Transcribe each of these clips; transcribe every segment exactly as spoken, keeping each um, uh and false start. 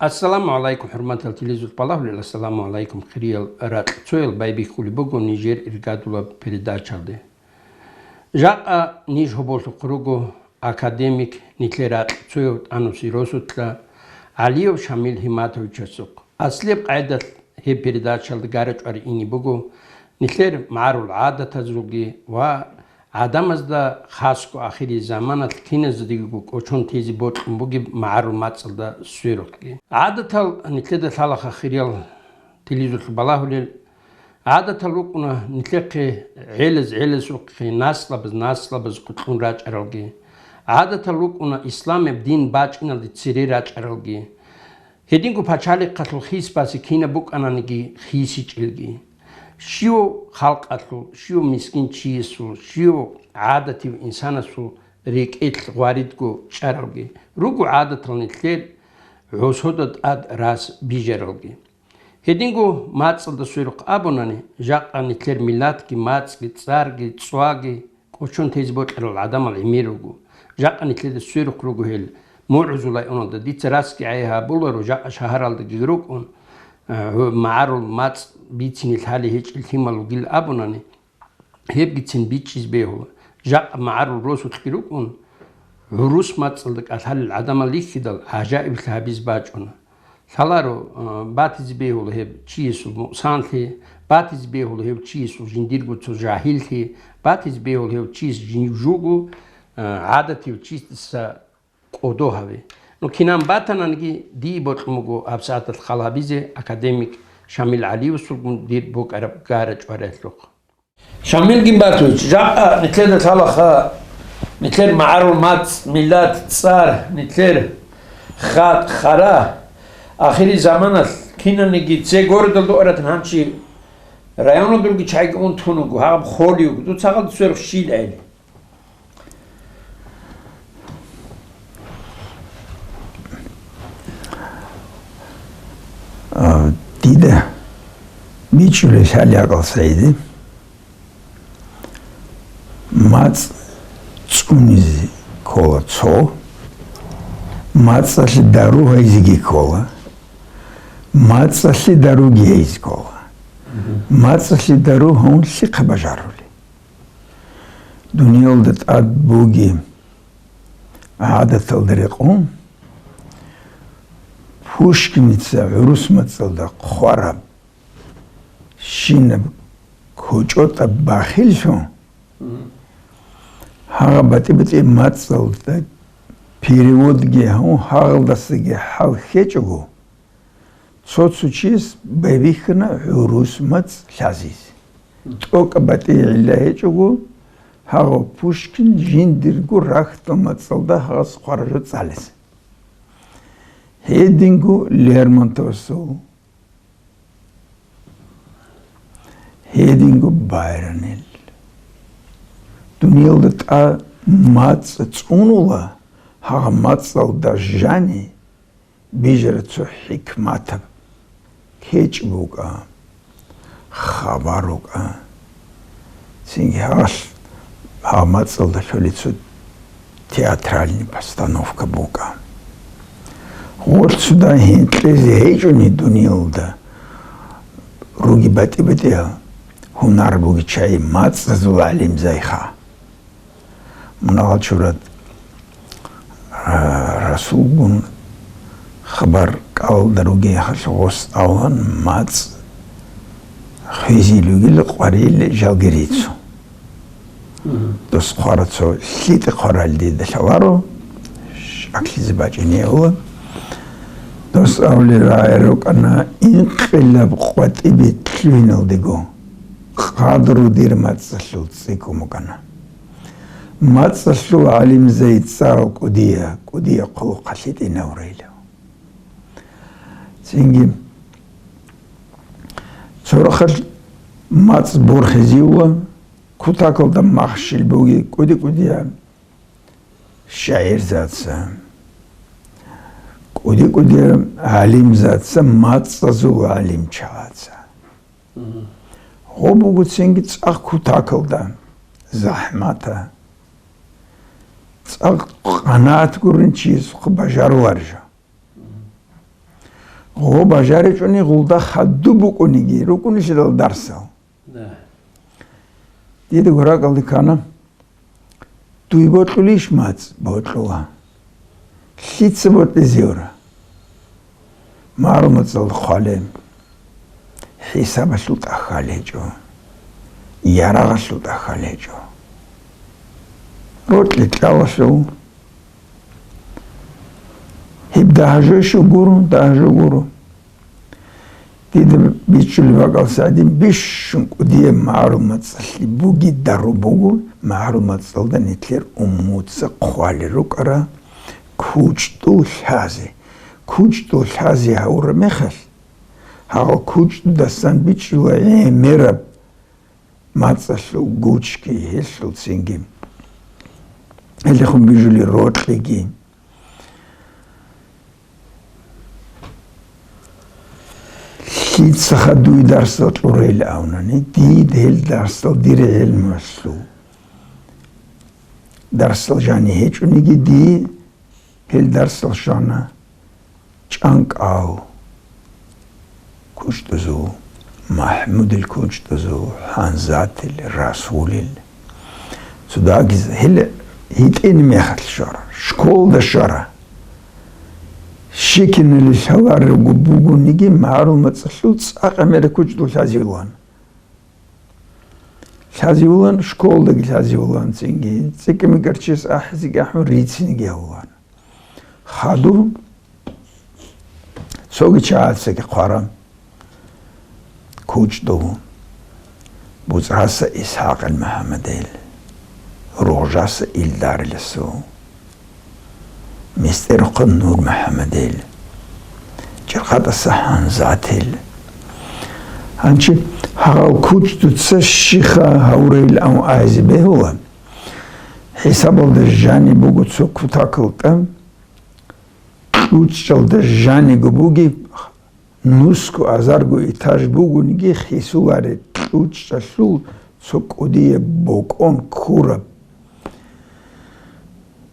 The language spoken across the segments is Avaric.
Ассаламу гӀалайкум, хӀурматал телевизор балагьулел, ассаламу гӀалайкум, хириял ракьцоял, байбихьулеб буго нижер иргадулаб передачалде. Жакъа ниж гьоболлъухъ руго академик, нилъер ракьцояв тӀанусияб росулъа ГӀалиев Шамил Гьиматовичасухъ. Аслияб къайдалъ гьеб передачалда гара-чӀвара ине буго нилъер магӀарул гӀадатазулги ва гӀадамазда, хасго ахири заманалъ киназдаго кӀочон тезе бокьун бугеб магӀарул мацӀалда сверухъги. ГӀадатал нилъеда лъалаха, хириял телевизорлъ балагьулел, гӀадатал рукӀуна нилъехъе гӀелаз-гӀелазухъе, наслабаз-наслабазухъе кьун рачӀаралги. ГӀадатал рукӀуна исламияб дин бачӀиналде цере рачӀаралги. Гьединго пачалихъалъул хис-баси кинаб букӀананиги хисичӀелги. Щивав халкъалъул, щивав мискин чиясул, щивав гӀадатив инсанасул рекӀелъ гъваридго чӀаралги. Руго гӀадатал нилъер гӀусода тӀад рас бижаралги. Гьединго мацӀалда сверухъ абунани, жакъа нилъер миллатги, мацӀги, цӀарги, цӀваги кӀочон тезе бокьарал гӀадамал гӀемер руго. Жакъа нилъеда сверухъ руго гьел. МугӀузул районалда дица расги гӀей гьабуларо, жакъа шагьаралдаги рукӀун, э, гьу-, магӀарул мацӀ бицине лъалей гьечӀел лъимал ругел абунани, гьебгицин бичӀчӀизе бегьула. Жакъа магӀарул росулъги рукӀун, гӀурус мацӀалда кӀалъалел гӀадамал рихьидал гӀажаиблъи гьабизе бачӀуна. Лъаларо, э, батизе бегьула гьеб чиясул нукъсанлъи, батизе бегьула гьев чиясул жиндирго цо жагьиллъи, батизе бегьула гьев чияс жи-, жуго, э, гӀадатив чиясдаса кӀодо гьаве. Ну, кинан батананиги, дие бокьун буго гьабсагӀаталъ хал гьабизе академик Шамил ГӀалиевасулгун дир букӀараб гара-чӀвараялъухъ. Шамил Гимбатович, жакъа нилъеда лъалаха, нилъер магӀарул мацӀ, миллат, цӀар, нилъер хатӀ, хара, ахири заманалъ кинаниги цо городалда оратан гьанчи районалда руги чагӀиги унтун вуго, гьаб холев вуго, дуца гьалда сверухъ щиб гӀел? А, дида бичӀчӀулел лъала, Якъал СагӀиди, мацӀ цӀунизе ккола цо, мацӀалъе дару гьайзеги ккола, мацӀалъе даруги гьайзе ккола. МацӀалъе дару гьавун лъихъа бажарули? Дуниялда тӀад бугеб гӀадаталда рекъон, Пушкиница гӀурус мацӀалда хъвараб щинаб кочӀотӀаб бахиллъун, гьагъаб батӀи-батӀи мацӀалда переводги гьавун, гьагъалдасаги хӀал гьечӀого, цо-цо чияс байбихьана гӀурус мацӀ лъазизе. ТӀокӀаб батӀи гӀилла гьечӀого, гьагъав Пушкин жиндирго рахьдал мацӀалда гьагъас хъвараб жо цӀализе. Гьединго Лермонтовасул, гьединго Байронил. Дуниялда тӀад мацӀ цӀунула, гьагъа мацӀалда жаниб бижараб цо хӀикматаб кечӀ букӀа, хабар рукӀа. Цинги гьалъ гьаб мацӀалда лъолеб цо театральный постановка букӀа. Гъорлъ цо дагьаб гьенкьезе гьечӀони дуниялда ругел батӀи-батӀиял гьунар бугел чагӀи мацӀазул гӀалимзайха. Мунагьал чурад, а, Расулгун хабар кӀалда ругел гьалъ гъос авлан мацӀ хвезил ругел къварил жалги рицу. Дос хъвара цо лъитӀе хъварал дида лъаларо, щаклъизе бачӀинеула. Дос авлел рагӀи рукӀана инкъилаб къватӀибе лъугьиналдего, къадру дир мацӀалъул цӀикӀкӀун букӀана. МацӀалъул гӀалимзай цӀарал кӀудия, кӀудия хъулухъалъе тӀинаврила. Цинги цо рахъалъ мацӀ борхизеула, кутакалда махщел бугел кӀуди-кӀудиял шагӀирзаца, кӀуди-кӀудиял гӀалимзаца, мацӀазул гӀалимчагӀаца. Гъо буго цинги цӀакъ кутакалда, захӀмата, цӀакъ къанагӀат гурин чиясухъе бажаруларищ жо. Гъо бажаричӀони гъулда хадуб букӀуниги, рукӀунищ гьедал дарсал? Да. Дида гуракӀалде ккана, дуй бокьулищ мацӀ? Бокьула. Лъица бокьизевра? МагӀарул мацӀалда хъвалеб. ХӀисабалъул тӀахьал гьечӀо. Ярагъалъул тӀахьал гьечӀо. Рокьи кьалалъул. Гьеб дагьажу щугуро, дагьажу гуро. Дида бичӀчӀулеб бакӀалдаса гӀадин бищун кӀудияб магӀарул мацӀалъе бугеб дару буго, магӀарул мацӀалда нилъер уммуца хъвалел рукӀарал кучӀдул лъазе. КучӀдул лъазе гьавураб мехалъ, гьагъал кучӀдудасан бичӀчӀула гӀемераб мацӀалъул гучги, гьелъул цинги, гьелдехун бижулел рокьиги. Лъицаха дуе дарсал кьурайилан абунани, дида гьел дарсал дир гӀелмуялъул дарсал жани гьечӀониги, дие гьел дарсал щвана ЧӀанкӀал кучӀдузул, МахӀмудил кучӀдузул, ХӀанзатил, Расулил. Цо дагьаб гьел гьитӀинаб мехалъ щвара, школалда щвара. Щай киналго лъалареб бугониги, магӀарул мацӀалъул цӀакъ гӀемераб кучӀдул лъазевилан. Лъазевилан, школалдаги лъазевилан цинги. ЦӀикӀкӀамикьарчияс ахӀизеги ахӀун, рициниги гьавулан. Хадур цоги чагӀацаги хъвараб кучӀдул, БуцӀраса ИсхӀакъил МухӀаммадил, Рогъжаса Илдариласул, МестӀерухъа Нур МухӀаммадил, ЧӀиркъатӀаса ХӀанзатил. Гьанчи гьагъал кучӀдуца щиха гьавурайилан абун айзе бегьула. ХӀисабалда жаниб буго цо кутакалда, кьучӀалда жаниго бугеб, нусго азарго этаж бугониги, хисулареб кьучӀалъул цо кӀудияб бокӀон ккураб,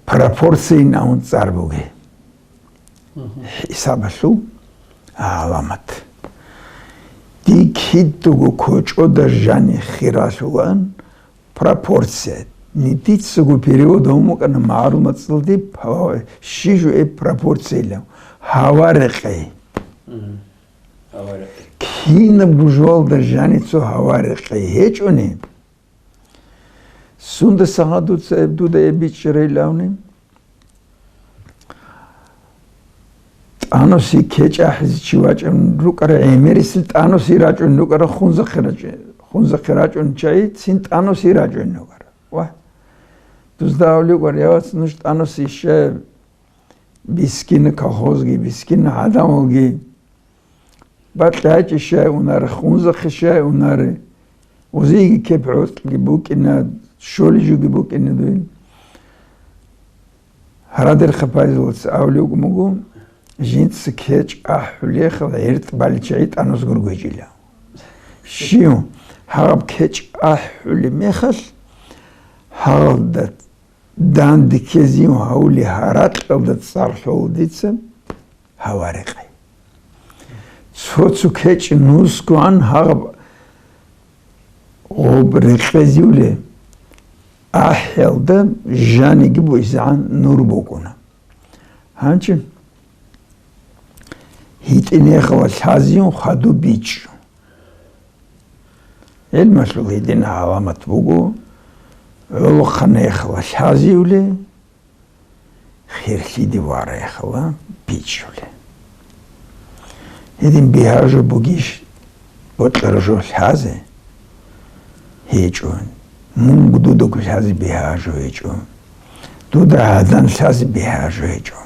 пропорцияйин абун цӀар бугеб. Мгм. ХӀисабалъул гӀаламат. Дие кидаго кочӀода жани хиралъулаан, пропорция. Нидицаго перевод гьабун букӀана магӀарул мацӀалде, щиб жо гьеб пропорциялъул? Гьава рекъей. Мгм. Гьава рекъей. Кинабго жоялда жани цо гьава рекъей гьечӀони, сундасан гьадуца гьеб дуда гьеб бичӀчӀарайилан абуни? ТӀаносе кечӀ ахӀизе чи вачӀун рукӀарал, гӀемерисел тӀаносе рачӀун рукӀарал, хунзахъе рачӀун, хунзахъе рачӀун чагӀи цин тӀаносе рачӀун рукӀарал. Ва дузда абулеб букӀар: «Я вац, нуж тӀаносе щай бискина колхозги, бискина гӀадамалги, бакьа гьечӀищай унаре, хунзахъищай унаре, узиги кеп гӀоркьги букӀина, щолеб жоги букӀина дуе». Гьарадерхъа Пайзулаца абулеб буго: «Жинца кечӀ ахӀулехъал гӀерт баличагӀи тӀанос гургвечӀила». Щив гьаб кечӀ ахӀулеб мехалъ, гьалда данде ккезин гьавулеб гьаракьалда цӀар лъола дица гьава рекъей. Цо-цо кечӀ нусгоан гьаб гъоб рекъезевле ахӀиялда жаниги бугӀизегӀан нур букӀуна. Гьанчи гьитӀинехъала лъазивун хадуб бичӀчӀу. ГӀилмалъул гьедин гӀаламат буго, гӀолохъанехъала лъазивле, херлъиде варехъала бичӀчӀуле. Гьедин бигьа жо бугищ бокьараб жо лъазе? ГьечӀо. Мунго дудаго лъазе бигьа жо гьечӀо. Дуда гӀадан лъазе бигьа жо гьечӀо.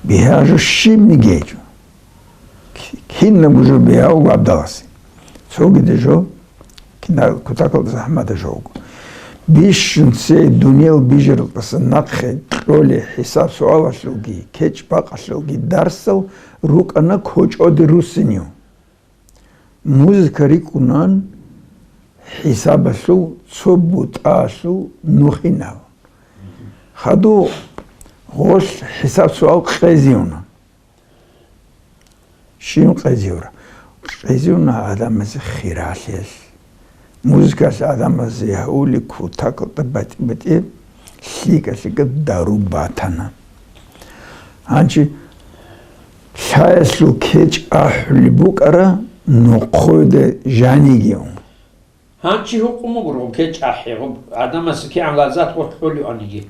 Бигьа жо щибниги гьечӀо. Кинабго жо бегьа вуго гьабдаласе. Цогида жо кина-, кутакалда захӀмада жо вуго. Бищун цей дуниял бижаралдаса нахъе кьолеб хӀисаб-суалалъулги кечӀ-бакъалъулги дарсал рукӀана кочӀоде руссинив. Музыка рикӀкӀунан хӀисабалъул цо бутӀалъул нухинал. Хадуб гъолъ хӀисаб-суал къезеюна. Щиб къезевра? Къезевна гӀадамазе хиралъиялъ. Музыкалъ гӀадамазе гьавули кутакалда батӀи-батӀи, лъикӀа-лъикӀа дару батана. Гьанчи лъаялъул кечӀ ахӀулеб букӀара нохъода жаниги ун. Гьанчи гьукъун буго гъоб кечӀ ахӀи, гъоб гӀадамасе кигӀан лаззат гъоркь кьолеваниги.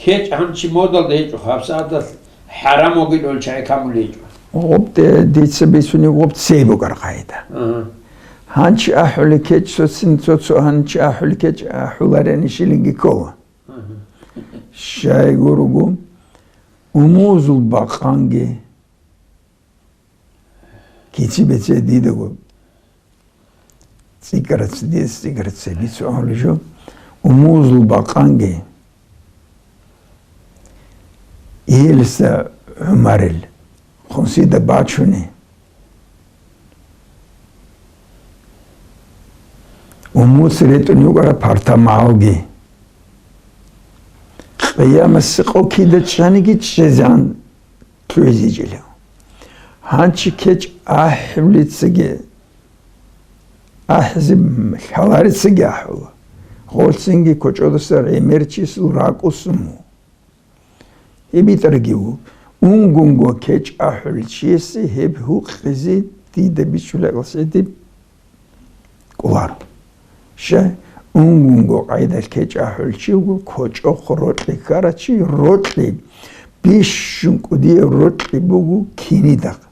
КечӀ гьанчи модалда гьечӀо, гьабсагӀаталъ хӀарам вугилан чагӀи камулей гьечӀо. Гъоб де-, дица бицунеб гъоб цей букӀар къайда. Ага. Гьанчи ахӀулеб кечӀ цоцин цо-цо гьанчи ахӀулеб кечӀ ахӀуларени щилинги ккола. Ага. Щай гурого, умузул бакъанги, кици-бецей дидаго цӀикӀкӀарац-, дица цӀикӀкӀарацин бицун гьавулеб жо, умузул бакъанги, Иелиса ГӀумарил, Хунсида бачуни, умуц ретӀун йукӀараб партамалги, къиямасеб къо кида чӀаниги чӀезегӀан лъугӀизичӀила. Гьанчи кечӀ ахӀулецаги, ахӀизе лъаларецаги ахӀула. Гъолъцинги кочӀодаса гӀемер чиясул ракӀ уссун ву. Гьеб битӀарги ву. Унгунго кечӀ ахӀулев чиясе гьеб гьукъизе дида бичӀчӀулеб гьалсиди кӀоларо. Щай? Унгунго къайдалъ кечӀ ахӀулев чи вуго кочӀохъ рокьи ккарав чи, рокьи, бищун кӀудияб рокьи буго кинидахъ.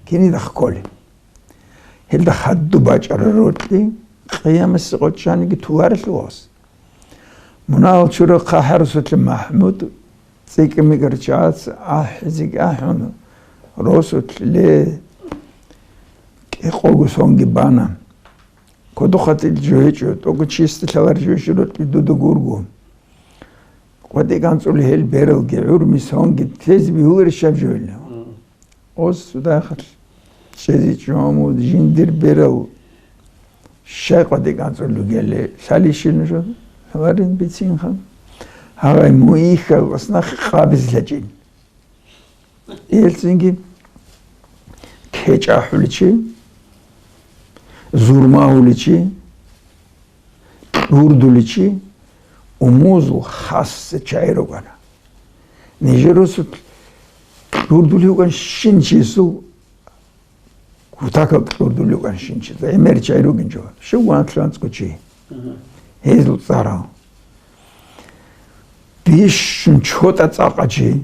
Кинидахъ кколеб. Гьелда хадуб бачӀараб рокьи къиямасеб къо чӀаниги толарелъул гъос. Мунагьал чурав ХъахӀарасулъа МахӀмуд цӀикӀкӀа-микӀкӀарав чагӀаца ахӀизеги ахӀун, росулъе кӀикъого сонги бана. Кодохъатил жо гьечӀо, тӀокӀго чиясда лъалареб жо гьечӀо, рокьи дуда гурго. КъватӀив анцӀули гьел бералги, гӀурми сонги тезе бегьуларищ гьаб жо гьелъ? Мгм. Гъос цадахъ чӀезе чӀому жиндир берал щай къватӀив анцӀули ругели, лъалищил нуж гьаварин бицинха. Гьавай мун йихьал ва снахъ къабизе лъачӀин. Гьелцинги кечӀ ахӀулев чи, зурма гьулев чи, кьурдулев чи умузул хасса чагӀи рукӀана. Нижер росулъ кьурдулев вукӀан щин чиясул, кутакал кьурдулев вукӀан щин чиясул, гӀемер чагӀи ругин жо, щив ван лъанцӀго чи. Мгм. Гьезул цӀарал. Бищун чотӀа цӀакъа чи.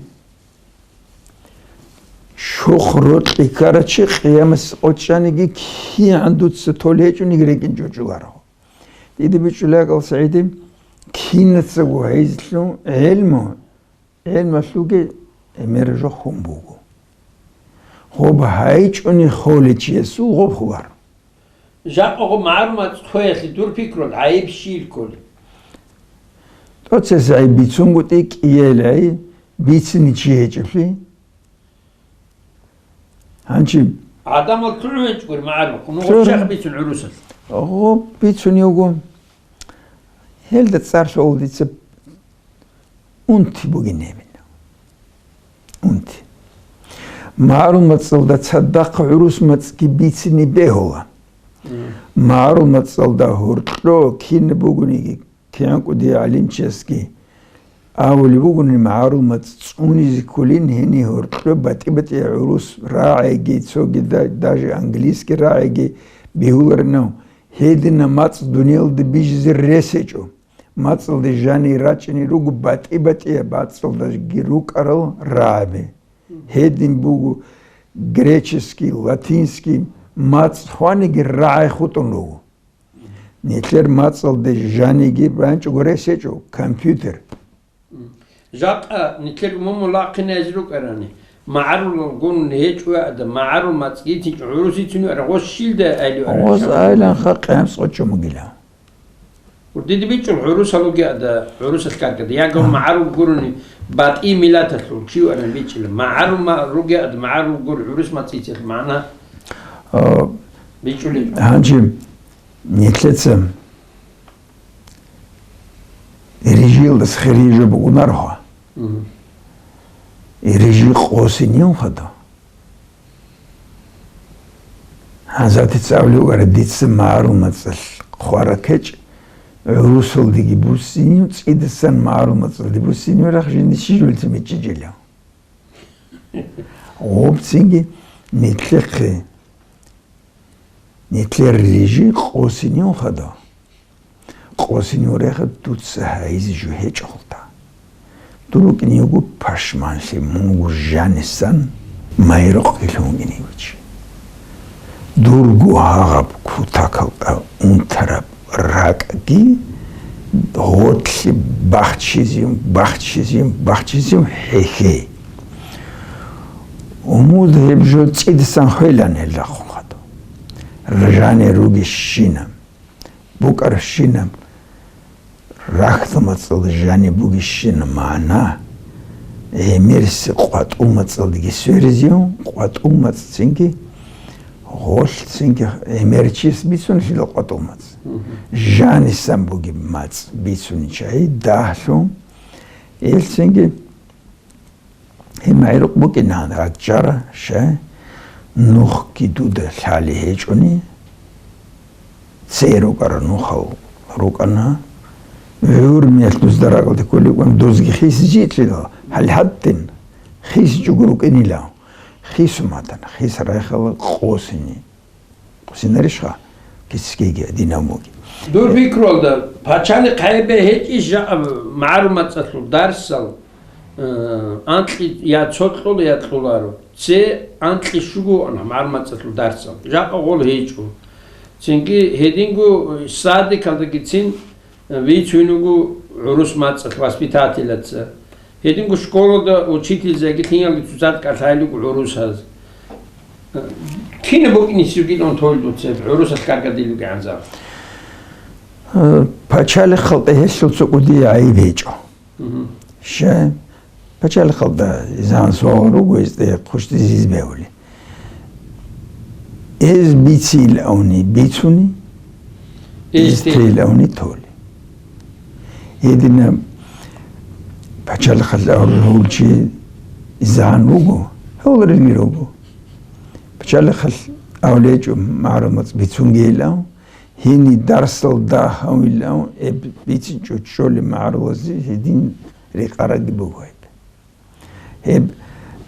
Щухъ рокьи ккарав чи къиямасеб къо чӀаниги кигӀан дуца толей гьечӀониги рекӀин чӀучӀуларо. Дида бичӀчӀулеб, СагӀиди, кинацаго гьезлъун гӀелму, гӀелмалъулги гӀемер жо хун буго. Гъоб гьайчӀони холев чиясул гъоб хуларо. Жакъа гъоб магӀарул мацӀ хвеялъе дур пикру гӀайиб щиб кколеб? ТӀоцесегӀи бицунгутӀи кӀиялай, бицине чи гьечӀеблъи. Гьанчи гӀадамал лъугӀун гьечӀогури магӀарул, ну, гъоб щай бицун гӀурусалъ? Гъоб бицунев вуго. Гьелда цӀар лъугьула дица унти бугин гьебин. Унти. МагӀарул мацӀалда цадахъ гӀурус мацӀги бицине бегьула. Мгм. МагӀарул мацӀалда гьоркьо кин бугониги, кигӀан кӀудияв гӀалимчиясги абулеб бугони, магӀарул мацӀ цӀунизе кколин гьениб гьоркьо батӀи-батӀияб гӀурус рагӀиги, цоги да-, даже английский рагӀиги бегьуларинав, гьединаб мацӀ дуниялалде бижизе рес гьечӀо. МацӀалде жанир рачӀине руго батӀи-батӀияб мацӀалдаги рукӀарал рагӀаби. Гьедин буго греческий, латинский мацӀ хваниги рагӀи хутӀун руго. Нилъер мацӀалде жаниги бачӀого рес гьечӀо, компьютер. Жакъа нилъер умумул рахъиназе рукӀарани, магӀарулал гурони гьечӀо гӀадаб, магӀарул мацӀ гьечӀинчӀо гӀурус бицунев гӀараб, гъос щилда айилев гӀараб? Гъос айиланха къиямас къо чӀун бугила. Гьурдиде бичӀчӀул гӀурусал ругеада, гӀурусалъ какада, ягав магӀарул гурони батӀи миллаталъул чи вугӀараб бичӀчӀила. МагӀарул ма-, ругеада, магӀарул гур гӀурус мацӀицалъ магӀна А, бичӀчӀулел. Гьанже нилъеца рижиялдаса хирияб жо букӀунарого. Мгм. И рижи къосинев хадур. ГӀазатица абулев вара, дица магӀарул мацӀалъ хъвараб гьечӀ, гӀурусалдеги буссинив, цӀидасан магӀарул мацӀалде буссинив рахъ жинда щиб жолъи мичӀчӀичӀила. Гъубцинги нилъехъе, нилъер рижи къосинев хадур. Къосинев рехъ дуца гьайизе жо гьечӀолда. Дур рукӀине йиго пашманлъи, мунго жанисан майрокъги лъугьунев чи. Дурго гьагъаб кутакалда унтараб ракӀги гъотлъи бахчизин, бахчизин, бахчизин хӀехьей. Умуд гьеб жо цӀидасан хвелан гьел рахъун хадур. Жанир ругищинаб, букӀарщинаб, рахьдул мацӀалда жаниб бугищинаб магӀна, гӀемерисеб къватӀул мацӀалдаги сверизев, къватӀул мацӀцинги гъолъцинги гӀемерчияс бицунелъидал къватӀул мацӀ. Мгм. Жанисан бугеб мацӀ бицуничӀай дагьлъун, элцинги Гьеб магӀрукъ букӀина гьанже, щай, нухги дуда лъалеб гьечӀони, цей рукӀарал нухал рукӀана, гӀурмиялъ дузда ракӀалде кколеб букӀана, дузги хисичӀелъидал, гьале гьадин хисичӀого рукӀинилан, хисун батана, хис райхала къосине. Къосинарищха? Кицкиги, динамоги. Дур пикруялда, пачалихъ гьебе гьечӀищ жа-, магӀарул мацӀалъул дарсал, э, анкьи я цо кьола, я кьоларо. Цей анкьи щуго ана магӀарул мацӀалъул дарсал. Жакъа гъол гьечӀо. Цинги гьединго садикалдагицин Вицун вуго гӀурус мацӀалъ воспитателяца. Гьединго школада учительзаги лъиялги цоцазда кӀалъайилго гӀурусаз. Кина букӀинисевгилан тойлъуцеб гӀурусалъ каргадилуги гӀанзаб. Э, пачалихъалда гьелъул цо кӀудияй гӀайиб гьечӀо. Мгм. Щай? Пачалихъалда изан суал руго, гьезда хъущтӀизизе бегьули. Эз бицейилавни бицуни, эз эз те- тейилавни толи. Гьединаб пачалихъалъ аварагьулчи изан вуго, гьавуларилги руго. Пачалихъалъ авлечӀо магӀарул мацӀ бицунгейилав, гьениб дарсалда гьавилав, эб бицинчӀо чӀолеб магӀарулазе гьедин рекъарабги буго гьеб. Гьеб,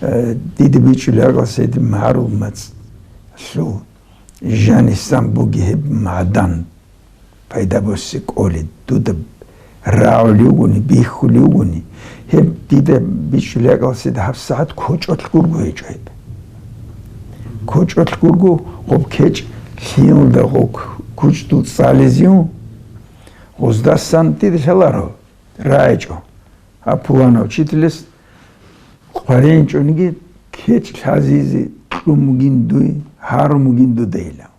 э, дида бичӀчӀулеб гьагъас гьедин магӀарул мацӀалъул жанисан буги гьеб магӀдан пайда босе кӀолеб, дуда рагӀулев вугони, бихьулев вугони, гьеб дида бичӀчӀулеб гьагъас гьеб гьабсагӀат кочӀолъ гурго гьечӀо гьеб. КочӀолъ гурго гъоб кечӀ лъиялда гъоб кучӀдул цӀализев, гъоздасан дида лъаларо, рагӀичӀо. Гьаб пуланав учителас хъваринчӀониги кечӀ лъазизе кьун бугин дуй, гьарун бугин дуда илан.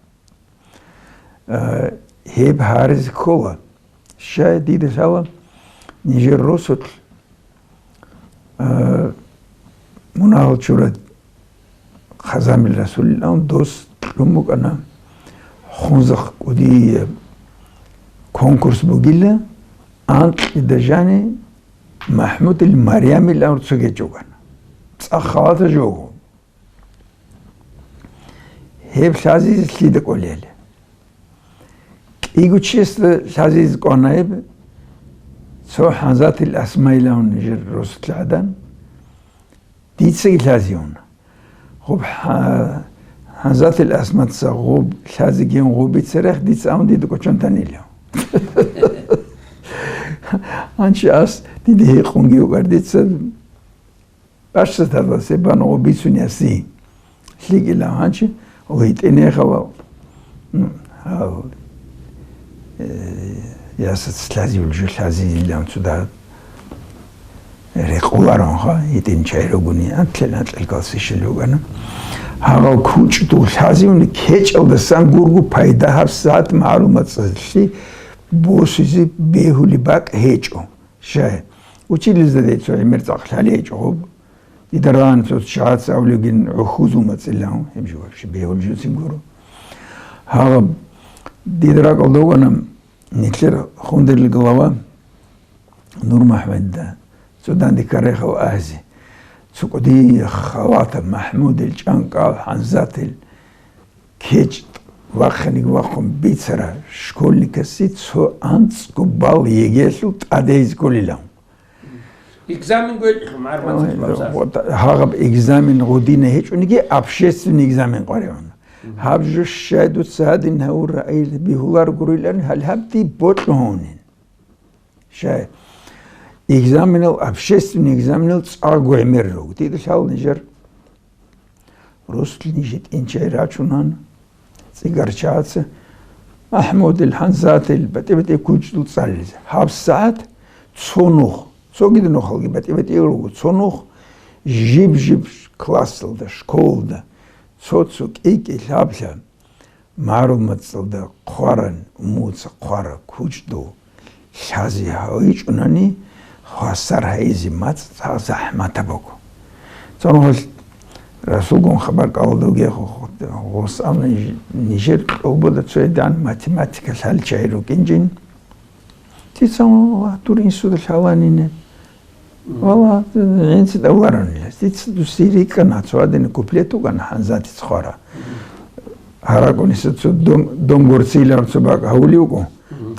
Э, гьеб гьаризе ккола. Щай дида лъала, нижер росулъ, э, мунагьал чурай Хъазамил Расулилан дос кьун букӀана, Хунзахъ кӀудияб конкурс бугила, анкьида жани МахӀмудил Марямилан цо гьечӀо гана. ЦӀакъ халата жого. Гьеб лъазизе лъида кӀолел? КӀиго чиясда лъазизе кӀвана гьеб, цо ХӀанзатил Асмаилан жер росулъ гӀадан, дицаги лъазеюна. Гъуб хӀа-, ХӀанзатил Асмаца гъуб лъазегиян гъубица рехъ дица авун дида кӀочон танила. Гьанчи ас дида гьикъунги вукӀар дица бащдаталда себан гъуб бицунеси. ЛъикӀила гьанчи, гъитӀинехъала, м, гьав, э, ясац лъазивул жо лъазилан цуда рекъоларонха, гьитӀин чай ругони, антлъи-антлъи калсишил ругана. Гьагъав кучӀдул лъазивни кечӀалдасан гургу пайда гьаб сагӀат магӀарул мацӀалъи босизе бегьулеб бакӀ гьечӀо. Щай, училищда децо гӀемер цӀакъ лъалей гьечӀо гъоб. Дида рагӀана цо чагӀаца авлугин гӀухьузул мацӀилан, гьеб жо вообще бегьулеб жоцин гуро. Гьаб, дида ракӀалда вугана нилъер хундерил глава Нурмухьаммадида, цо данде каррехъав азе, цо кӀудияб халатаб МахӀмудил, чӀанкӀал ХӀанзатил, КечӀ вахъинеги вахъун бицара школьникасе цо анцӀго балл ЕГЭ-лъул тӀаде гьезкъолилан. Экзамен гвелъ гьармацӀ Ой, базар. Вот гьагъаб экзамен гъудина гьечӀониги, общественный экзамен къваригӀуна. Мгм. Гьаб жо щай дуца гьадин гьавурайил бигьулар гурилан, гьал гьаб диб бокьугьунин. Щай? Экзаменал, общественный экзаменал цӀакъго гӀемер руго. Дида лъала нижер. Русулъ нижер тӀинчӀай рачунан, цӀигарчаца, МахӀмудил, ХӀанзатил, батӀи-батӀи кучӀдул цӀализе. ГьабсагӀат цо нух, цогидал нухалги батӀи-батӀи руго, цо нух жиб-жиб классалда, школалда, цо-цо кӀи-кӀи лъаб-лъаб. МагӀарул мацӀалда хъваран, умуца хъвара кучӀдул лъазе гьавичӀунани, хвасар гьайизе мацӀ цӀакъ захӀматаб буго. Цо нухалъ Расулгун хабар кӀалдуге гъос абна ниж-, нижер кьобода цоядан математика лъалчай рукӀинчӀин. Дица, валлагь, дур инсуда лъаланине. Валлагь, гӀинци давларанила. Дица дуси рикӀкӀана, цо гьадина куплет вугана ХӀанзатица хъвара. ГьаракӀуниса цо дом, дом горцилар цо бакӀ гьавулевго,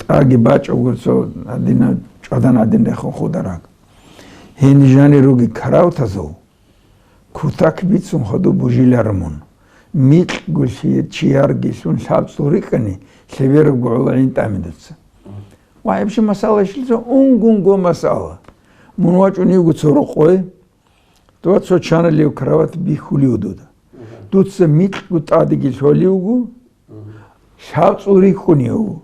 тӀаги бачӀого цо гьадина чӀвадан гьадин рехун худараг. Гьенижани руги каравтазул. Кутак бицун хадуб бужиларо мун. Микьго лъи-, чиярги лъун лъабцӀул рикӀкӀани, лъеберабго гӀола гӀин тӀами дуца. Ва гьеб жо масала ишилца унгунго масала. Мун вачӀуневго цо рокъой, дова цо чаналев кровать бихьулев дуда. Дуца микьго тӀадеги лъолевго, лъабцӀул рикӀкӀунев.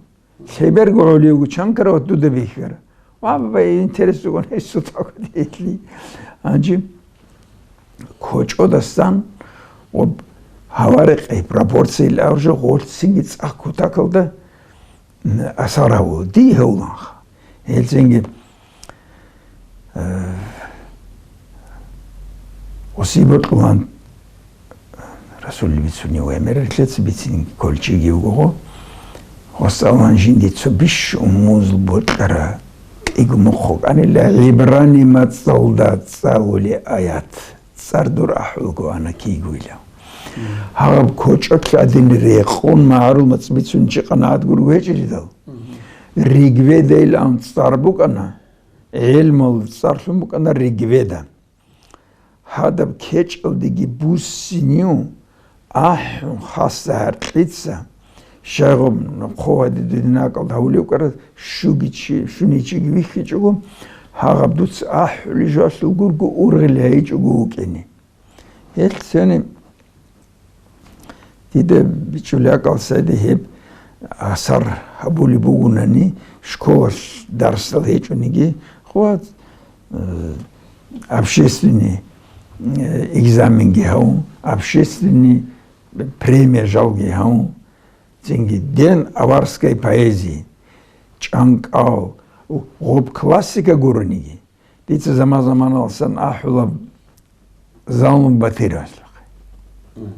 Лъеберго гӀолевго чан кровать дуда бихьара. Ва, баба, интерес ругон гьесул тӀокӀаб гьелъи. Гьанже кочӀодасан ва гьаварекъей пропорциял авжа гъолцинги цӀакъ кутакалда, м, асар гьавула. Дие гьавуланха. Гьелцинги Э, осиб бокьулан Расул бицунев эмер лъеца бицин кольчиги угого. Гъосалан жинди цо биш умузул бокьара кӀиго мухъ къанила гӀибрани мацӀалда цӀалули аят. ЦӀар дур ахӀулго ана кигуила. Гьаб кочӀолъ гьадин рекъон магӀарул мацӀ бицун чи къанагӀат гургу гьечӀилидал. Ригведайилан цӀар букӀана. ГӀелмул цӀарлъун букӀана Ригведа. Гьадаб кечӀалдеги буссинив, ахӀун хасса гьаркьица, щайгъуб хъо гьадидин накӀалда гьавулев кӀара щуги чи, щуничиги вихьичӀого, гьагъаб дуца ахӀулей жоялъул гурго ургъел гьайичӀого вукӀине. Гьелъ цони дида бичӀчӀулеб акӀал сайда гьеб асар гьабулеб бугунани, школалъ дарсал гьечӀониги, хъуа, э, общественный, э, экзаменги гьав, общественный премия жалги гьав, цинги ден аварская поэзия, чӀанкӀал, гъоб классика гурониги. Дица заман-заманалсан ахӀулаб Залмун Батировалъухъе. Мгм.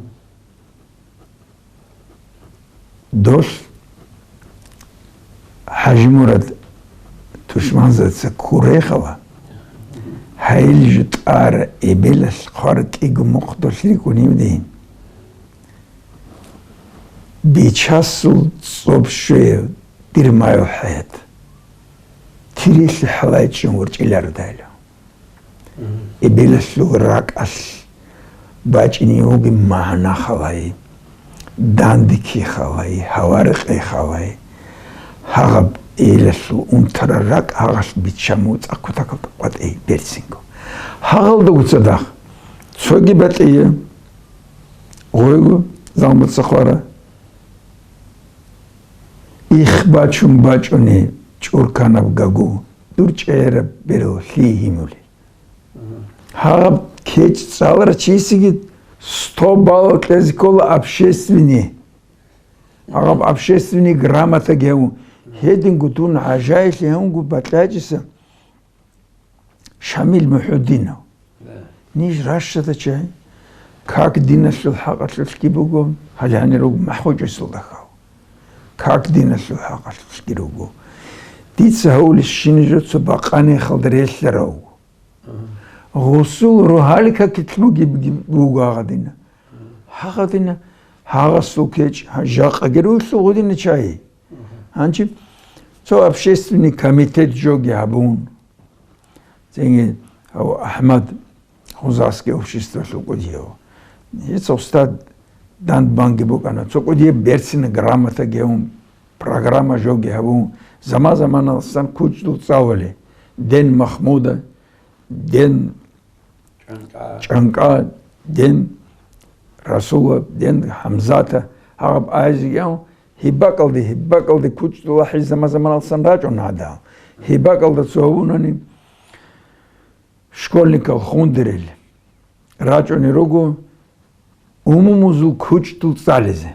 Дос ХӀажимурад тушманзаца ккурехала, гьайил жутӀар эбелалъ хъвар кӀиго мухъ долъ рикӀунев дин. Бичасул цӀоб щвеяв дир майо хӀаят. Тирилъи хӀалайчӀун ворчӀилародайла. Эбелалъул ракӀалъ бачӀине вугеб магӀна халай, дандеки халай, гьаварикъи халай, гьагъаб эбелалъул унтарал ракӀ гьагъалъ биччан муцӀа кутакалда къватӀи берцинго. Гьагъалдаго цадахъ цоги батӀие гъойго Залмуца хъвара. Их бачун бачӀуни чӀурканаб гагу, дур чӀегӀераб берал лъие гьимулел. Гьаб кечӀ цӀаларав чиясеги сто балл кьезе ккола общественный. Гьаб общественный грамота гьев. Гьединго дун гӀажаиблъи гьавунго бакьачӀиса Шамил Мухьудинов. Да. Ниж ращада чай. Как диналъул хӀакъалъулъги буго, гьале гьанир руго махӀ гьучӀисул дахав. Как диналъул хӀакъалъулъги руго. Дица гьавулищ щинижо цо бакъанихалда релълъарав. Гъусул рогьалил какилъ бугебги буго гьагъадина. Гьагъадина гьагъасул кечӀ, гьа, жакъаги ругелъул гъудина чагьи. Гьанчи цо общественный комитет жоги гьабун, цинги гьав АхӀмад Хузахский обществалъул кӀудияв. Гьес устад дандбанги букӀана, цо кӀудияб берцина грамотаги гьавун, программа жоги гьабун, заман-заманалсан кучӀдул цӀалули, ден Махмуда, ден ЧӀанкӀа. ЧӀанкӀа, ден Расула, ден ХӀамзата, гьаб айзигӀан гьибакӀалде, гьибакӀалде кучӀдул ахӀи заман-заманалсан рачӀун гьадал. ГьибакӀалда цо гьавунани, школьникал хундерил рачӀунел руго умумузул кучӀдул цӀализе.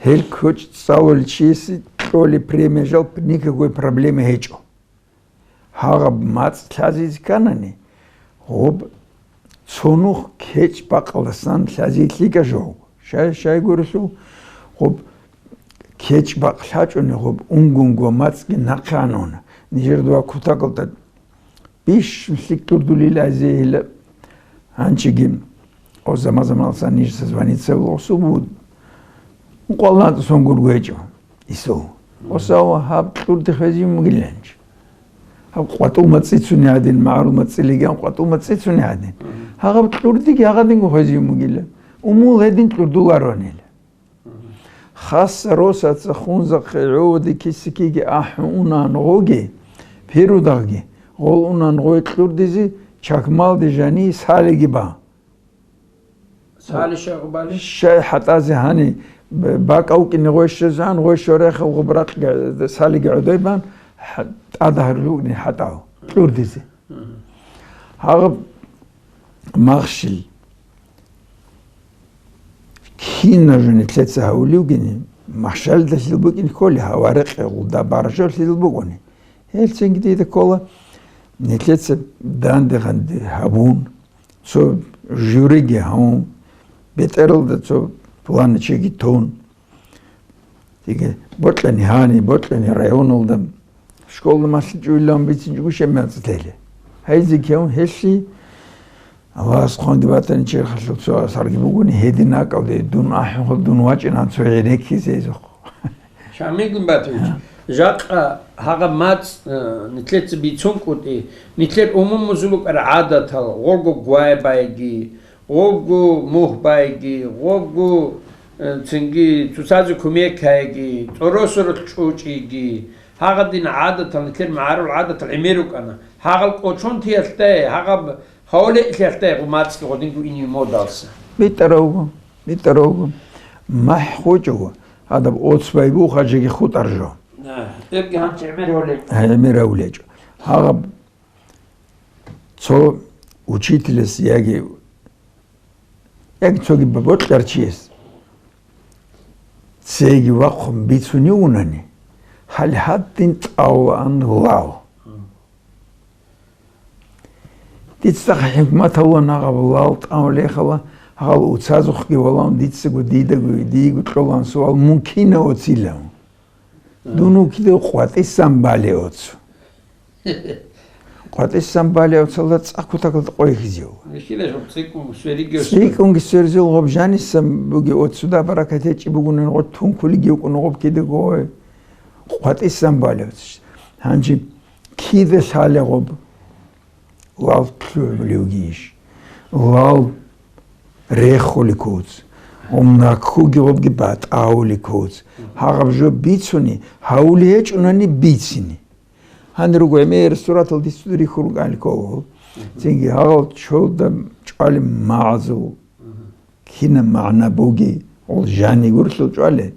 Гьел кучӀ цӀалулел чиясе кьолеб премия жал никакой проблема гьечӀо. Гьагъаб мацӀ лъазизе кканани, гъоб цо нух кечӀ бакъалдасан лъазие лъикӀа жо. Щай, щай гурелъул, гъоб кечӀ бакъ лъачӀуни, гъоб унгунго мацӀги нахъе ануна. Нижер дова кутакалда бищун лъикӀ кьурдулил азейила. Гьанчиги, о, заман-заманалсан нижеца званица вугъусу буд. Къваллан сон гургу гьечӀо исул. Осав гьаб кьурди хвезив мугиланч. Гьаб къватӀул мацӀицуни гьадин, магӀарул мацӀилиган къватӀул мацӀицуни гьадин. Гьагъаб кьурдиги гьагъадинго хвезив мугила. Умул гьедин кьурдуларонила. Хасса росаца хунзахъе гӀоди кисикиги ахӀун унан гъоги, пирудагъги, гъол унан гъой кьурдизи чакмалде жани салиги ба. Сали щай гъубали? Щай хӀатӀазе гьани, б-, бакӀав кӀине гъой щезан, гъой щорехал гъубракъ га-, салиги гӀодой бан, хӀа-, тӀада гьарулукни хӀатӀав, кьурдизе. Гьагъаб махщел кина жо нилъеца гьавулевгини, махщалдалъил букӀин кколи, гьава рекъегъулда баржалъил букӀуни. Гьелцинги дида ккола, нилъеца данде-гъанде гьабун, цо жюриги гьавун, бетӀералда цо планичиги тун, диги бокьани гьани, бокьани районалда, школда малъичӀуйилан бицинчӀого шемяцӀ тели. Гьайзе кевун гьелъи, Аллагьас хъванги батани, черхалъур цо асарги бугони, гьедин акӀалде дун ахӀун, дун вачӀинан цо гӀенеккизе изухъ. Шамигун Батович, жакъа гьагъа мацӀ, э, нилъеца бицун кӀутӀи, нилъер умумузул букӀар гӀадатал, гъого гвай байги, гъобго мухь байги, гъобго, э, цинги цоцазе кумек гьайги, цӀоросоролъ чӀучӀиги, гьагъадин гӀадатал, нилъер магӀарул гӀадатал гӀемер рукӀана. Гьагъал кӀочон тиялъдай, гьагъаб гьавлеилъиялъдай гъумацӀги гъодинго ине модалса. БитӀаравго, битӀаравго. МахӀ хучӀого, гьадаб оцбай буха жеги хутӀар жо. На, эбги гьанчи гӀемер гьавлечӀо. ГӀемер гьавлечӀо. Гьагъаб Цо учителас яги, яги цоги бокьарчияс цеги вахъун бицунев унани, гьал гьадин тӀавлаан лал. Дица хӀикматалла нагъаб лал тӀамулехала, гьал уцазухъги валаун дицаго дидаго, диего кьолаан суал, мун кина оцилан? Дун вукӀида къватӀисан бале оцу. КъватӀисан бале оцалда цӀакъ кутакалда къойхизев. Нихиле жо цӀикӀкӀун сверигев. ЦӀикӀкӀунги сверзел гъоб жанисан буги оцуда баракат гьечӀи бугунан гъо тункулиги вукӀун гъоб кидаго. КъватӀисан бале оцу. Гьанжи кида лъале гъоб? Лал лъугӀулевгийищ? Лал рехулев куц, гъумнаккуги гъобги батӀаулев куц. Гьагъаб жо бицуни, гьавули гьечӀунани бицини. Гьанир руго гӀемер суратал дицун рихьун рукӀанил ккола. Цинги гьагъал чолда чӀвали магӀзул. Кинаб магӀна буги, гъол жани гурлъул чӀвали.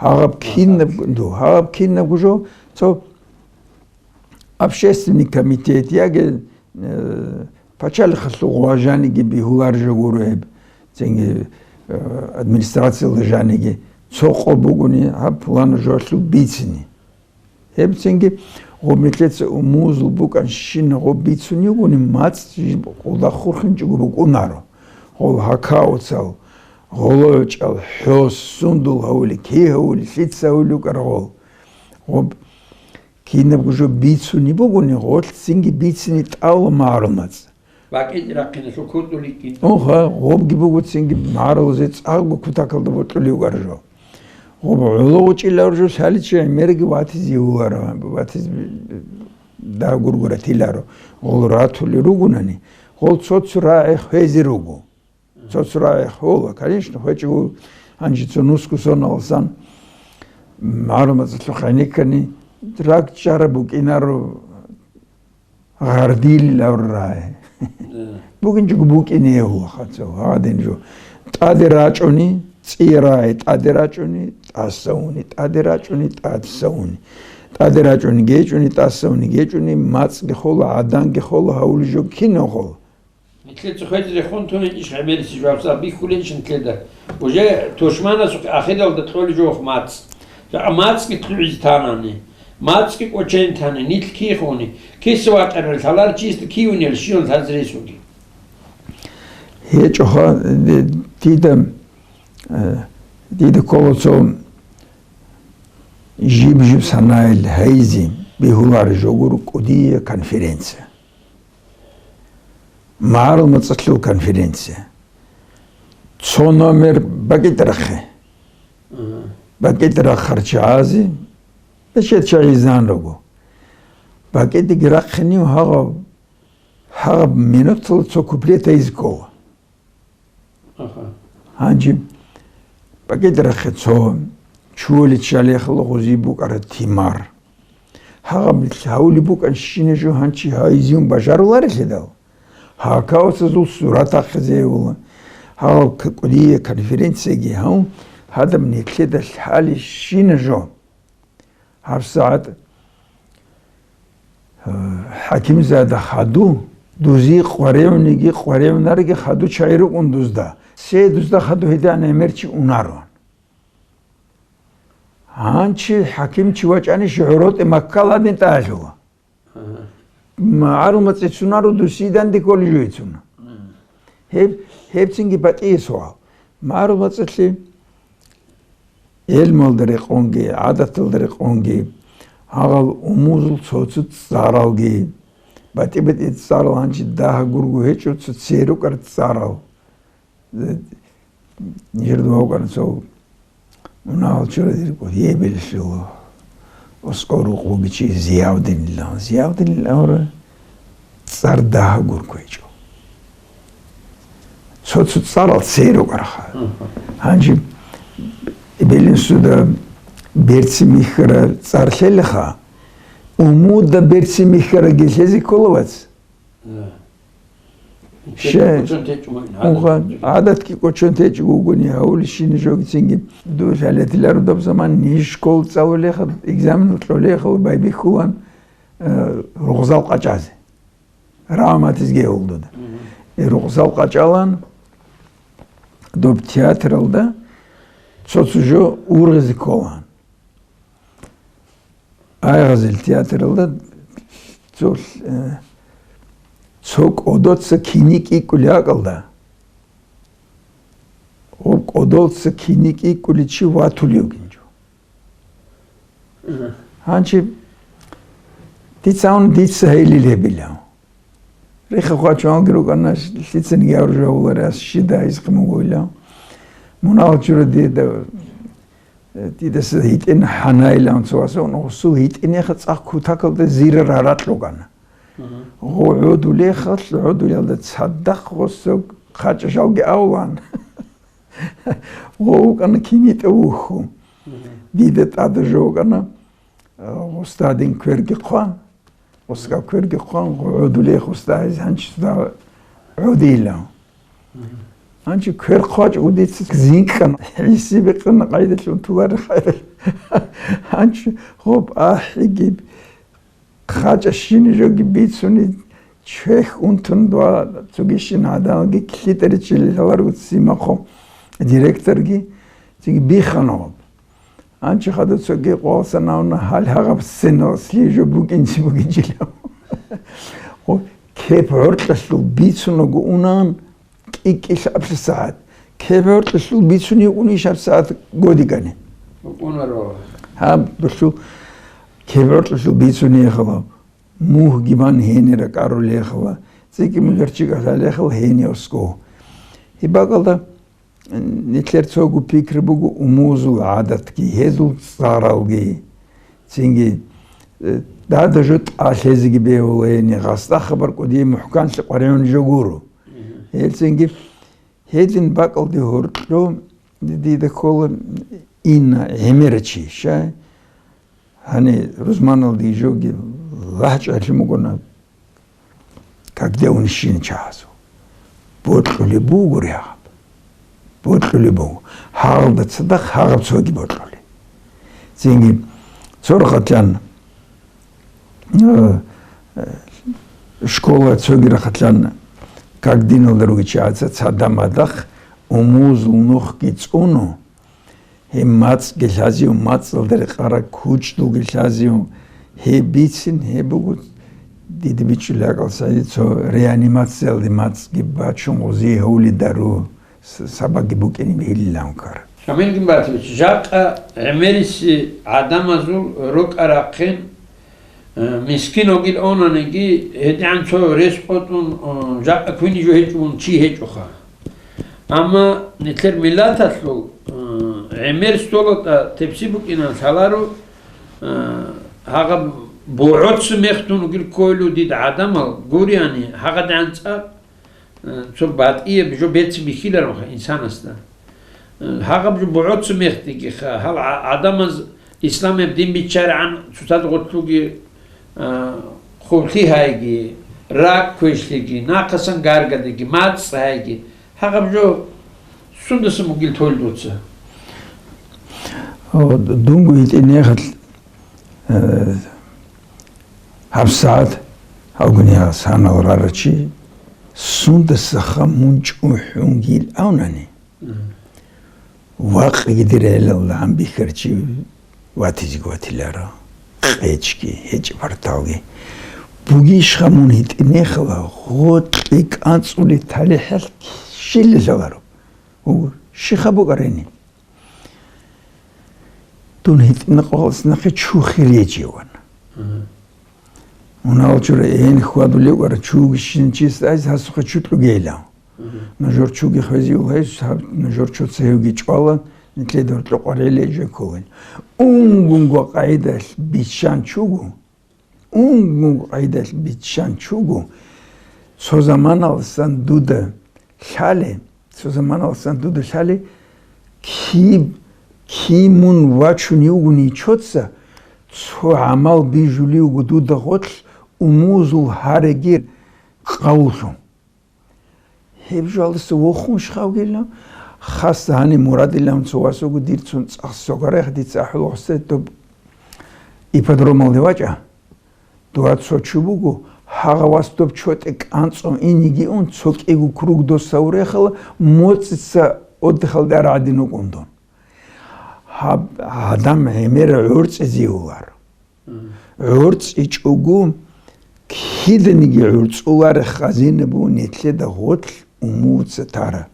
Гьагъаб кинаб, ду, гьагъаб кинаб гужо, цо общественный комитет, яги, э, пачалихъалъул гъважаниги бигьулар жо гуро гьеб, цинги, э, администрациялда жаниги, цо къо бугони, гьаб пулана жоялъул бицини. Гьебцинги гъоб нилъеца умузул букӀанщина гъоб бицун йигони, мацӀ жиб гъолда хурхинчӀого букӀунаро. Гъол гьака-оцал, гъоло гьочӀал, хӀос, сундул гьавули, кигьавули, лъица гьавули вукӀар гъол. Гъоб кинабго жо бицунеб бугони, гъолъ цинги бицини тӀавла магӀарул мацӀ. БакӀинчӀи рахъиналъул кутӀуликкин. Уха, гъобги буго цинги магӀарулазе цӀакъго кутакалда бокьулев вугар жо. Гъоб гӀоло гъучӀилар жо лъаличи гӀемерги ватизе вуларо, ватиз дагьгургура тиларо. Гъол ратулел ругунани, гъол цо-цо рагӀи хвезе руго. Цо-цо рагӀи хола, конечно, хвечӀо гьанже цо нусго соналасан, магӀарул мацӀалъухъ гӀенеккани, ракӀчӀараб букӀинаро гъардилил аврагье. Да. БугинчӀого букӀине гьула хъацӀав, гьадин жо. ТӀаде рачӀуни, цӀия рагӀи тӀаде рачӀуни, тӀаса уни, тӀаде рачӀуни, тӀаса уни. ТӀаде рачӀуни гечӀуни, тӀаса уни гечӀуни, мацӀги хола, гӀаданги хола, гьавули жо кинав хола. Нилъеца хвезе рехун тунин иш гӀемериси жаваб бихьулел иш нилъеда. Уже тушманасухъе ахиралда кьолеб жо мацӀ. Жакъа мацӀги кьугӀизе танани, мацӀги кӀочен тани, нилъ кихуни, киса ватӀарал лъалар чисто кивунел щиван лъазе ресуги. ГьечӀоха, дида, э, дида ккола цо жиб-жиб санаил гьайзи бегьулар жо гуро кӀудия конференция. МагӀарул мацӀалъул конференция. Цо номер бакӀитӀ рахъе. Мгм. БакӀитӀ рахъарчагӀазе, бечедчагӀи изан руго. БакӀитӀиги рахъинив гьагъаб, гьагъаб минутала цо куплет гьайзе ккола. Аха. Гьанже бакӀитӀ рахъе цо чуяличчалехъала гъузи букӀара тимар. Гьагъаб гьавулеб букӀанщина жо гьанчи гьайзиюн бажаруларелъидал, гьакавасазул сурат ахъизейвула. Гьав к-, кӀудия конференцияги гьав, гьадаб нилъеда лъалищина жо. ГьабсагӀат, э, ХӀакимзада хаду, дузи къваревниги къваревнариги хаду чагӀи рукӀун дузда. Се дузда хаду гьедигӀан гӀемерчи унаро. Гьанчи хӀакимчи вачӀанищ гӀоротӀи Макка ладин тӀагӀалъула. Ага. МагӀарул мацӀи цунаро дусиданде кколей жойцуна. Мгм. Гьеб, гьебцинги батӀиясухъал. МагӀарул мацӀалъе гӀелмалда рекъонги, гӀадаталда рекъонги, гьагъал умузул цо-цо цӀаралги, батӀи-батӀи цӀарал гьанчи дагьа гургу гьечӀо цо церукӀар цӀарал. Нижер дугьав вукӀана цо мунагьал чура дирго, гьебеллъул аскӀор рукъ бугичи Зиявдинилан. Зиявдинил авра цӀар дагьа гурквечӀо. Цо-цо цӀарал цей рукӀарха. Мгм. Гьанже Белинсуда берцин михьара цӀар лъелеха, умуда берцин михьараги лъезе ккола, вац. Да. Ше-, кӀочон течӀо мугӀин, угъа, гӀадат. ГӀадатги кӀочон течӀо вугони, гьавулищин жогицинги. Дур гьалатиларудаб заман ниж школ цӀалулеха, экзамен кьолехала байбихьулан, э, ругъзал къачӀазе. Раматизге гьулдуда. Мгм. Э, ругъзал къачӀалан доб театралда цо-цо жо ургъизе кколан. Айгъазил театралда цо, э, цо кӀодоца киник икӀкӀули акӀалда, гъоб кӀодолца киник икӀкӀули чи ватулев гинчӀо. Мгм. Гьанчи дица гьун, дица гьелил гьебилав. Рихха хъвачуналги рукӀана, лъицаниги гьаружавулари ас щида гьайзихъе мугойилан. Мунагьал чура дида, э, дидаса гьитӀин хӀанайилан цо аса, гъусул гьитӀинеха цӀакъ кутакалда зира раракь ругана. Мгм. Гъо гӀодулехалъ, гӀодулелда цадахъ гъосо хъачӀа жалги авлан. Гъо вукӀана кинитӀа вухьу. Мгм. Дида тӀада жо вукӀана, э, гъосда гьадин кверги хъван. Гъосда кверги хъван, гъо гӀодулей гъосда гьез гьанчи суда гӀодила. Гьанчи квер хъвачӀ удица зинкъан, гӀиси бекъана къайдалъун тулари хайрал. Гьанчи гъоб ахӀиги, хъачӀа щини жоги бицуни, чвехь унтун дуа цогищин гӀадамалги килъитӀаричи лъаларгу ццимахъо директорги, циги биххана гъоб. Анчи хадуцаги къвалсанавна гьал гьагъаб сценалъ лъие жо букӀинчи бугинчилав. О, кеп гӀоркьалъул бицунаго унан кӀи-кӀи лъаб сагӀат. Кеп гӀоркьалъул бицунев унищ гьаб сагӀат годигани? Унаро. Гьаб, дулъул кеп гӀоркьалъул бицуней хала. Мугьги бан гьенира кӀарулей хала, цӀикӀкӀи мугерчи кӀалъалехал гьениосго. Гьеб бакӀалда нилъер цого пикри буго умузул гӀадатги, гьезул цӀаралги. Цинги, э, дада жо тӀалъезеги бегьула гьени, гъасда хабар кӀудие мухӀканлъи къваригӀун жо гуро. Гьелцинги гьедин бакӀалде гьоркьо дида ккола Инна гӀемерачи, щай? Гьаниб рузманалде жоги лагьчӀалъи мукӀуна, как де унищина чагьазул. Бокьулеб бугури гьаб. Бокьулеб буго. Гьалда цадахъ гьагъаб цоги бокьулеб. Цинги цо рахъалъан, э, э, школа цоги рахъалъан, как диналда ругичи гьаца цадамадахъ умузул нухги цӀуну, Гьеб мацӀги лъазив, мацӀалда рекъараб кучӀдулги лъазив, гьеб бицин, гьеб буго дида бичӀчӀулеб акӀал, цайги цо реанимациялде мацӀги бачун гъозие гьавлидару, с-, сабаги букӀине бегьилилан ккар. Шамил Гимбатович, жакъа гӀемериси гӀадамазул рукӀа-рахъин Э, мискин вугил онаниги, гьедигӀан цо рес къотӀун, э, жакъа квине жо гьечӀо мун чи гьечӀоха. Амма нилъер миллаталъул, э, гӀемер столатӀа тепси букӀина лъаларо, э, гьагъаб бугӀоцци мехтун вугил ккойлу дид гӀадамал гуриани, гьагъадигӀан цӀакъ Э, цо батӀияб жо берцин бихьилароха инсанасда. Э, гьагъаб жо бугӀоцци мехтигиха, гьал гӀа-, гӀадамаз исламияб дин биччаригӀан цоцазда гъорлъуги, э, хъублъи гьайги, ракӀ квешлъиги, нахъасан гаргадиги, мацӀ гьайги. Гьагъаб жо сундасан бугил тойил дуца? О, дунго гьитӀинегьал, э, ГьабсагӀат гьавгуни санал рарачи, сундасаха мун чӀухӀунгил авнани, вакъги дир гӀелалда гьанбихьарчи ватизеги ватиларо, къечги, гьечӀеб парталги. Бугищха мун гьитӀинехала гъоркье кӀанцӀулеб талихӀалъ щиб лъаларо? Гьу, щиха букӀарани? Дун гьитӀинаб къоялъ нахъе чу хирияй чи ван. Мгм. Мунагьал чура, эн хьвадулев вара, чуги щин чиясда айз гьасухъе чу кьугейилан. Мгм. Нужер чуги хвезиюл гьайс, гьаб-, нужер чо цевги чӀвала, нилъеда гьоркьо къварилей жо кколин. Унгунго къайдалъ биччан чугу, Унгун къайдалъ биччан чугу, цо заманалсан дуда лъале, цо заманалсан дуда лъале, киб, киб мун вачунев вугони чоца, цо гӀамал бижулев вуго дуда гъорлъ умузул гьаригир къавуллъун. Гьеб жоялдаса вохун щхъавгилан, хасса гьаниб Мурадилан цо вас вуго, дир цун цӀакъ согарайха, дица ахӀула гъосде доб ипподромалде вачӀа. Дугьа цо чу буго, гьагъа вас доб чотӀе кӀанцӀун иниги ун, цо кӀиго круг дос гьавурехала, моцӀица отдыхалде ара гӀадин вукӀун дун. Гьаб гӀадам гӀемер гӀорцӀизеюлар. ГӀорцӀичӀого, киданиги гӀорцӀуларе хазина бугун нилъеда гъорлъ умуца тара.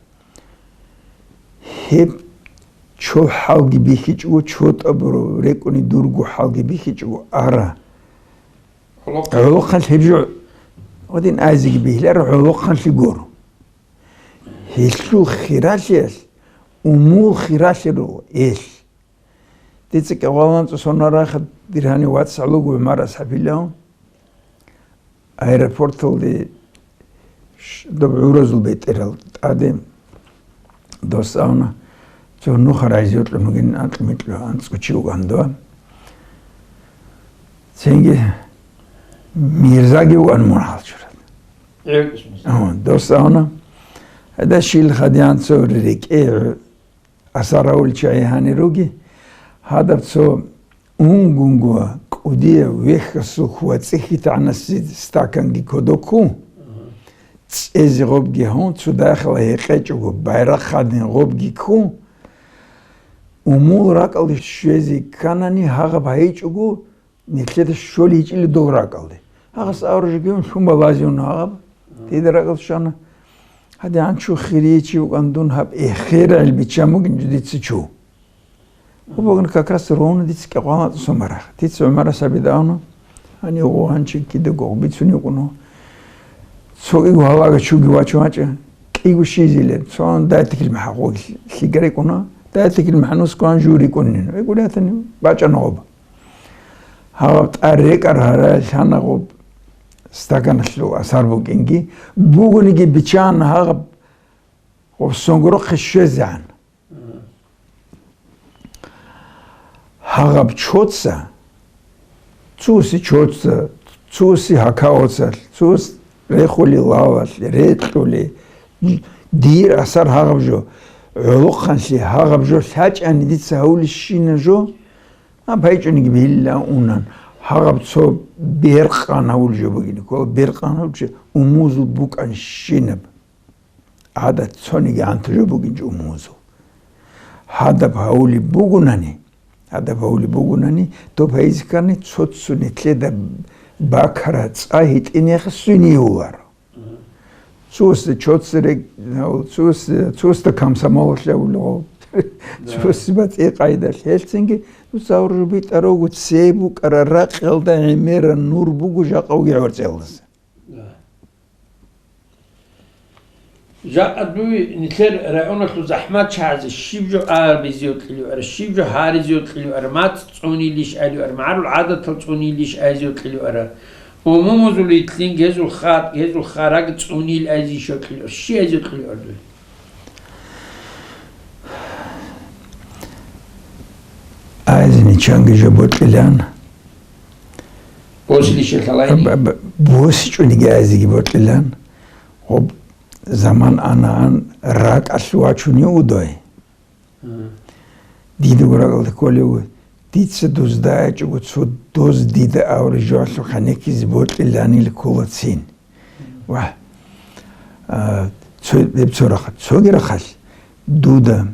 Гьеб чо хӀалги бихьичӀого, чо тӀабуро рекӀуни дурго хӀалги бихьичӀого ара. ГӀолохъанлъи гьеб жо гьадин айзиги бихьиларо, гӀолохъанлъи гуро. Гьелъул хиралъиялъ умул хиралъи руго, эл. Дица кӀикъоялда анцӀго соналда рахъалъ дир гьанив вацгӀал вуго ГӀумар асхӀабилан. Аэропорталде ш-, доб гӀуразул бетӀерал тӀаде дос авна. Цо нухал рагӀизе йокьун вугин, анкьго-минкьго анцӀго чи вуган дова. Цинги Мирзаги вуган мун гьалчурал. Гьо, дос авна. Гьадин щил хадиан цо рекӀее асаравулчи гьанир руги, гьадаб цо унгунго кӀудияб вехьасул хьвацӀихьи тагӀанаси стаканги кодокку, цӀезе гъобги гьун, цо даяхъала гьекъечӀого, байрахъ гьадин гъобги ккун, умул ракӀалде щвезе кканани, гьагъаб гьайичӀого, Нилъеда щоличӀили дол ракӀалде. Гьагъас аваржигивун лъун балазивун гьагъаб. Дида ракӀалде щвана. ГьадигӀан чу хирияй чи вукӀан дун гьаб эхер гӀел биччан бугин жо дица чу. Гьуб бугин как раз ровно дица кӀикъоялда анцӀго сон барагь. Дица ГӀумар асхӀабида авна. Гьанив гъо гьанчи кидаго гъо бицунев вукӀуна. Цо кӀиго гьалагачуги вачун гьачӀа, кӀиго щизилан, цо дайтикил махӀагъуги лъигарикӀуна, дайтикил махӀнус кван журикӀунин, рекӀули гьатани бачӀана гъоб. Гьаб тӀад рекӀар гьарай лъана гъоб стаканалъул асар букӀинги, бугониги биччан гьаб гъоб сонгорохъе щвезегӀан. Гьагъаб чоца, цуси чоца, цуси гьакавацалъ, цус рехули лавалъ, рекьули, дир асар гьагъаб жо, гӀолохъанлъи гьагъаб жо лъачӀани дица гьавулищина жо, а пайчӀуниги била унан, гьагъаб цо беркъан гьавул жо бугин, ккола беркъан гьавул жо умузул букӀанщинаб. ГӀадат цониги гӀанту жо бугинчӀо умузул. Гьадаб гьавулеб бугунани, гьадаб гьавулеб бугунани, доб гьайзиккани цо-цо нилъеда бакара цӀа гьитӀинеха свиньевуларо. Цусда чоцере, цус-, цусда комсомолалъе авулего, цусда батӀи къайдалъ. Гьелцинги, ну, цавру битӀарогу цебукӀара ракьалда гӀемера нур буго жакъавги гӀорцӀелдаса. Жакъа дуе нилъер районалъул захӀмат чагӀазе щиб жо абизе йокьилевара, щиб жо гьаризе йокьилевара, мацӀ цӀунилищ айливара, магӀарул гӀадатал цӀунилищ айзе йокьилевара, умумузул итлин гьезул хат, гьезул хараг цӀунил айзе йокьилевара, щи айзе йокьилевара дуе? Айзе ничанги жо бокьилан. Босилищ лъалайни? Б-, б-, босичӀониги айзеги бокьилан. Гъоб заман анагӀан ракӀалъ вачуни удой. Дидаго ракӀалда кколев, дица дузда гьечӀого цо доз дида авре жоялъул ханекизе бокьиланил кколацин. Ва, а, цо-, гьеб цо рахъ-, цоги рахъалъ дуда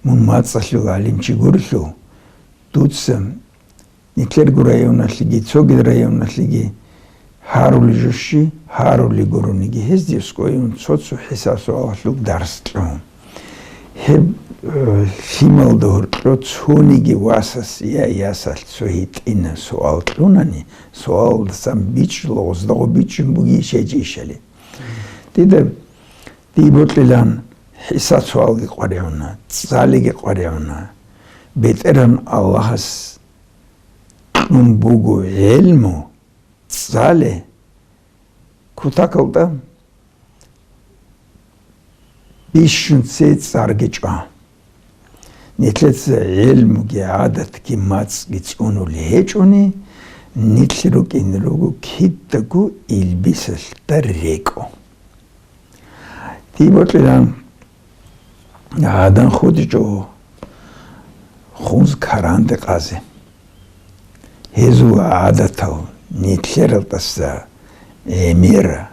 мун мацӀалъул гӀалимчи гурелъул, дуца Нилъерго районалъеги, цоги районалъеги гьарули жо щи, гьарули гурониги, гьезде скоюн цо-цо хӀисаб-суалалъул дарс кьун. Гьеб, э, лъималда гьоркьо цониги васас я ясалъ цо гьитӀина суал кьунани, суалдасан бичӀчӀула, гъозда гъо бичӀчӀун буги ишайчи ишали. Дида, дие бокьилан хӀисаб-суалги къваригӀуна, цӀалиги къваригӀуна. БетӀергьан Аллагьас кьун буго гӀелму, цӀале, кутакалда бищун цей цӀарги чӀва. Нилъеца гӀелмуги гӀадатги мацӀги цӀунули гьечӀони, нилъ рукӀин руго кидаго илбисалъда рекӀо. Дие бокьилан гӀадан хутӀичӀо хунз каранде къазе. Гьезул гӀадатал нилъералдаса гӀемера,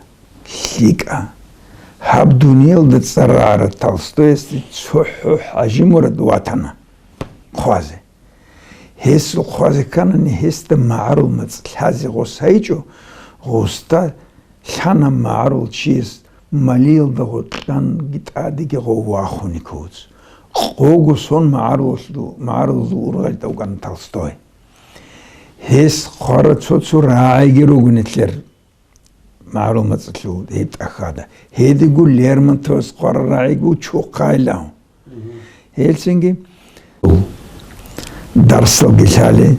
лъикӀа. Гьаб дуниялда цӀар рагӀара Толстоясде цохӀо ХӀажимурад ватана хъвазе. Гьесул хъвазе кканани, гьесда магӀарул мацӀ лъазе гъос гьайчӀо, гъосда лъана магӀарул чияс малиялда гъоркьанги тӀадеги гъов вахуни ккоц. Къого сон магӀарулазул, магӀарулазул ургъел тӀавкӀана Толстой. Гьес хъвара цо-цо рагӀиги руго нилъер. МагӀарул мацӀалъул гьеб тӀахьада. Гьедиго Лермонтовас хъварал рагӀи буго чохъайилан. Гьелцинги дарсалги лъале,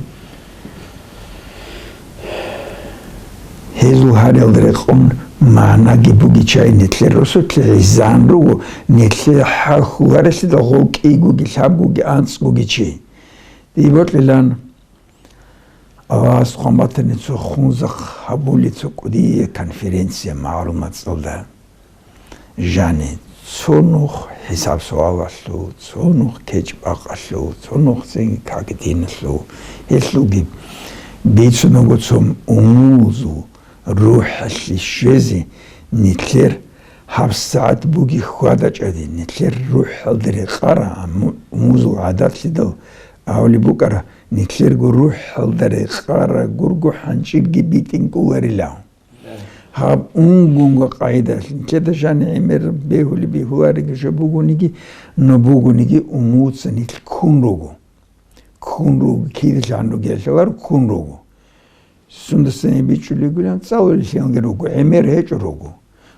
гьезул гьариялда рекъон магӀнаги бугичай нилъер росулъе гӀезан руго, нилъее хӀал хьуларелъидал гъов кӀигоги, лъабгоги, анцӀгоги чи. Дие бокьилан Аллагьас хъван батани, цо хунзахъ гьабули цо кӀудияб конференция магӀарул мацӀалда. Жани, цо нух хӀисаб-суалалъул, цо нух кечӀ-бакъалъул, цо нух цинги как диналъул, гьелъулги бицун буго цо умузул рухӀалъе щвезе, нилъер гьабсагӀат буги хьвада-чӀвади, нилъер рухӀалда рекъара, амма умузул гӀадатлъидал абулеб букӀара, нилъерго рухӀалда рекъара гурго хӀанчӀилги битӀинкӀуларила. Гьаб унгунго къайдалъ, нилъеда жани гӀемер бегьули бегьулариги жо бугониги, но бугониги умуца нилъ ккун руго. Ккун руго, кидалъан ругелъулар ккун руго. Сундасан бичӀчӀулигулан цӀалулелъанги руго, гӀемер гьечӀо руго.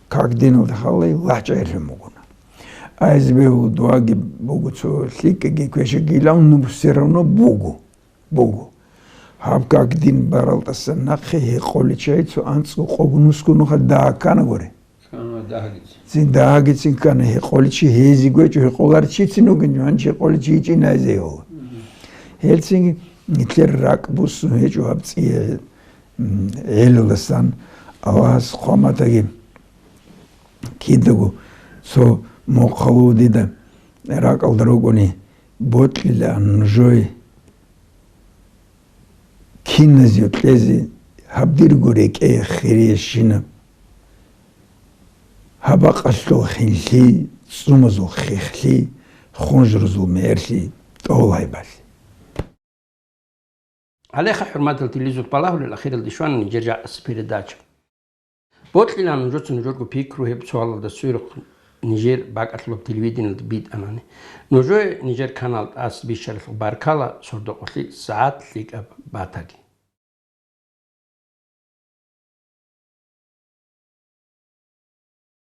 Как диналда халай лахӀчӀайрин бугуна. Айзбегьул дуаги буго, цо лъикӀаги квешагилан, ну, все равно буго. Буго. Гьаб как дин баралтаса нахъе гьекъоличай цо анцӀго къогнусго нуха дагькана горе. Цин дагьагицин ккана гьекъоличи, гьезиго гьечӀо гьекъоларчицин вугин, гьанчи гьекъоличи гьечӀин айзе гьола. Гьелцинги нилъер ракӀ буссун гьечӀо гьаб цӀие, м, гӀелуласан. Аллагьас хъваматаги кидаго цо мухъалу дида ракӀалда рукӀуни бокьила нужой. Киназего кьезе гьаб дирго рекӀее хириящинаб, гьаб бакъалъул хинлъи, цӀумазул хехлъи, хунжрузул мерлъи, тӀолайбалъи. Гьалеха, хӀурматал телевизор балагьулел, ахиралде щвана нижер жакъасеб передача. Бокьилан нужеца нужерго пикру гьеб суалалда сверухъ нижер бакӀалъулаб телевидениялда битӀанани. Нужее нижер канал тӀаса бищаралъухъ баркала, сордо-къолъи сагӀат лъикӀаб батаги.